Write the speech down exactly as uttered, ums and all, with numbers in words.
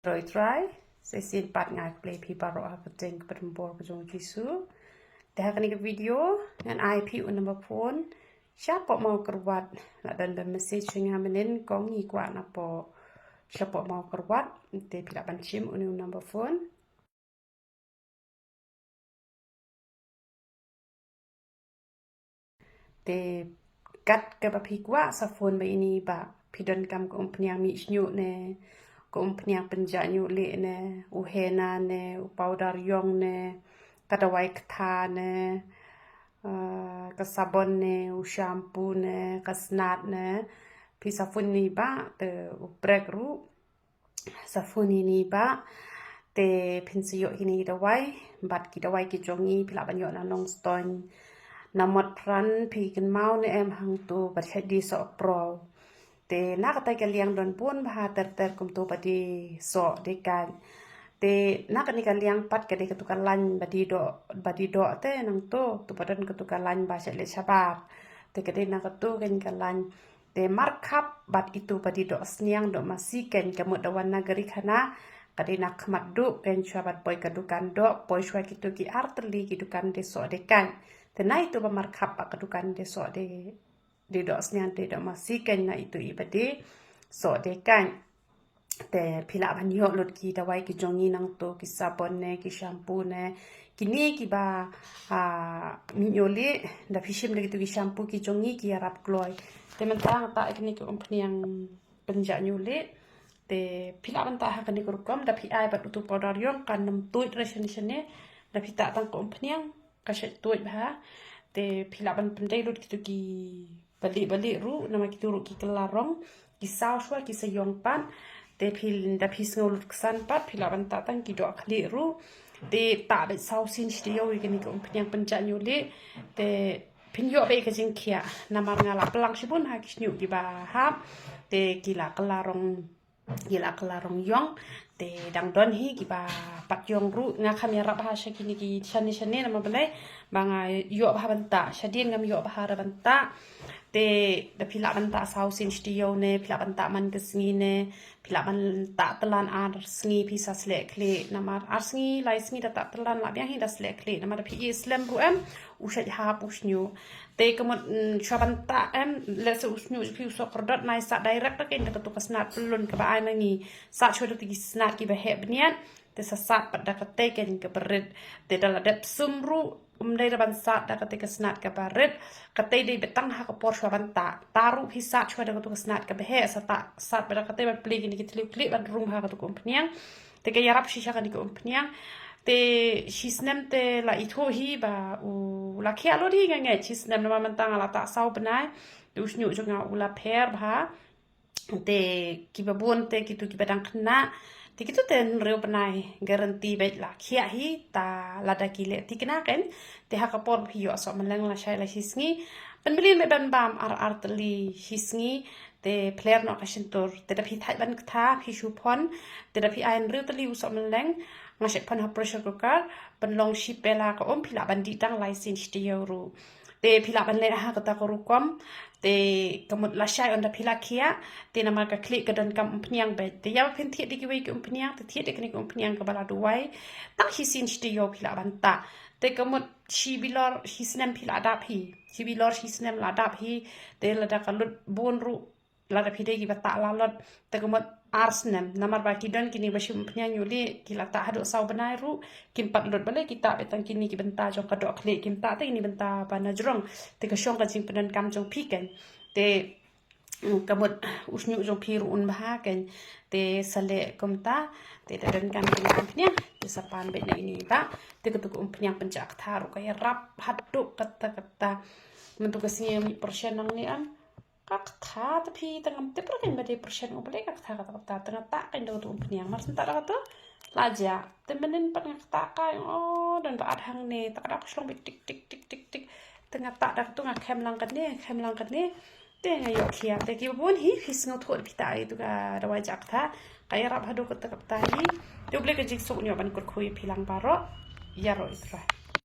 Roi trai, sa shisien pat nga ai khublei phi baroh ha ka kyrteng kaba donbor ka jong u Jisu. Te ha kane ka video ngan ai phi u number phone sha Pohmaw Kyrwat. La don ba message sha nga mynnin, kong ngi kwah na pdeng sha Pohmaw Kyrwat. Te phi lah ban shim une u number phone. Te kat kaba phi kwah sa phone bha ïa ine i bah. Phi donkam ka umphniang mih shñiuh ne, ka umphniang pynjah ñiuh lieh ne, u henna ne, u powder ïong ne, ka dawai ktha ne, ah, ka sabon ne, u shampoo ne, ka snat ne. Phi sa phone ïa ine i bah, te u prek ruh. Sa phone ïa ine i bah, te phin sa ïoh hi ine i dawai. Bad ki dawai ki jong ngi phi lah ban ïoh na Nongstoiñ, na Motphran. Phi kynmaw ne em hangto ba shait die soh praw. Te na katei ka liang don bun bha ter ter kumto ba die soh die kait. Te na kane ka liang pat ka dei kato ka lain ba die doh, ba die doh te nangto, to ba don kato ka lain ba shait leit shabar. Te ka dei na kato kane ka lain. Te markhap bad ito ba die doh sniang doh masi keiñ, ka mut da wan na Garikhana, ka dei na khmat duh keiñ, shuwa ban poi ka dukan doh, poi shuwa kito ki artylli ki dukan die soh die kait. Te na ito ba markhap bad ka dukan die soh die, die doh sniang die doh masi keiñ, na ito i ba die soh die kait. Te phi lah ban ïoh lut ki dawai ki jong ngi nangto, ki sabon ne, ki shampoo ne, kine kiba, ah, mih ñiuh lieh. Da phi shim da kito ki shampoo ki jong ngi ki ïarap kloi. Te mynta nga tah ïa kane ka umphniang pynjah ñiuh lieh. Te phi lah ban tah ha kane ka rukom, da phi ai bad uto u powder ïong kan ym tuid re shane shane. Da phi tah tang ka umphniang ka shait tuid bha. Te phi lah ban pyndei lut kito ki balieh balieh ruh, namar kito ruh ki kylla rong, ki saw shuwa ki sa ïong pat. Te phi, da phi sngew lut ksan pat, phi lah ban tah tang ki doh khlieh ruh. Te tah beit saw sien shi taïew ïa kane ka umphniang pynjah ñiuh lieh. Te phin ïoh beit ka jingkhiah, namar nga la plang shibun ha ki shñiuh kiba hap. Te ki la kylla rong, ki la kylla rong ïong. Te dang don hi kiba pat ïong ruh, nga kham ïarap bha sha kine ki shane shane, namar balei, ba nga ïoh bha ban tah, shadien ngam ïoh bha re ban tah. Te da phi lah ban tah saw sien shi taïew ne, phi lah ban tah man ka sngi ne, phi lah ban tah tlan ar sngi phi sa sleh khlieh, namar ar sngi lai sngi da tah tlan la biang hi da sleh khlieh, namar da phi ïeh slem ruh em, u shait hap u shñiuh. Te ka mut, mm, shuwa ban tah em, lehse u shñiuh jong phi u soh kordot, nai sah direct da keiñ da kato ka snat pyllun kaba ai ma ngi. Sah shuwa da kito ki snat kiba heh bniat. Te sa sat pat da katei keiñ kaba rit. Te da la dep sum ruh, ym dei da ban sat da katei ka snat kaba rit. Katei dei beit tang ha ka por shuwa ban tah. Tah ruh phi sat shuwa da kato ka snat kaba heh, sa tah sat pat da katei ban plie kine ki thliew khlieh ban rung ha kato ka umphniang. Te ka ïarap shisha kane ka umphniang. Te shi snem te la ithuh hi ba u la khiah lut hi, nga ngeit shi snem, namar mynta nga la tah saw bnai. Te u shñiuh jong nga u la pher bha. Te kiba bun te kito kiba dang khynnah, te kito te hynriew bnai guarantee beit la khiah hi, ta lada ki leh thikna keiñ. Te ha ka por ba phi ïoh soh mylleng lashai la shi sngi, pynmlien beit ban bam ar ar tylli shi sngi. Te pler noh ka shyntur, te da phi thait ban ktha phi shu phon. Te da phi ai hynriew tylli u soh mylleng, nga shait phon ha pressure cooker, pynlong shi pela ka um, phi lah ban dih tang lai sien shi taïew ruh. Te phi lah ban leh ha kata ka rukom. Te ka mut lashai ynda phi la khiah, te namar ka khlieh ka donkam umphniang beit. Te ïa ba phin thied da kiwei ki umphniang, te thied da kane ka umphniang kaba la duwai. Tang shisien shi taïew phi lah ban tah. Te ka mut shi bilor shi snem phi lah dap hi. Shi bilor shi snem lah dap hi. Te lada ka lut bun ruh, lada phi dei kiba tah lalot, te ka mut ar snem. Namar ba ki don kine ba shim umphniang ñiuh lieh, ki la tah haduh saw bnai ruh kim pat lut, balei, ki tah beit tang kine ki bynta jong ka doh khlieh, kim tah tang kine bynta ba na jrong. Te ka shong ka jingpyndonkam jong phi keiñ. Te, mm, ka mut u shñiuh jong phi ruh un bha keiñ. Te sa leh kumta, te da donkam kine ki umphniang, te sa pan beit na ine i bah. Te kato ka umphniang pynjah ktha ruh ka ïarap haduh katta katta. Mynta ka sngi ym ïoh pyrshah nangne em. Ka ktha te phi, te ngam tip re keiñ ba dei pyrshah u balei ka ktha katta katta. Te nga tah keiñ da kato umphniang, mar shu tah da kato la jah. Te mynnin pat nga ktah keiñ, oh, don ba at hangne, te ka dei ka shlong beit tik tik tik tik tik. Te nga tah da kato, nga khem lang kane, khem lang kane. Te nga ïoh khiah. Te kiba bun hi phi sngewthuh da phi tah ïa kato ka dawai jah ktha. Ka ïarap haduh katta katta hi. Te U Blei ka jingsuk un ïoh ban kyrkhu ïa phi lang baroh. Ïaroh Ïa Trai.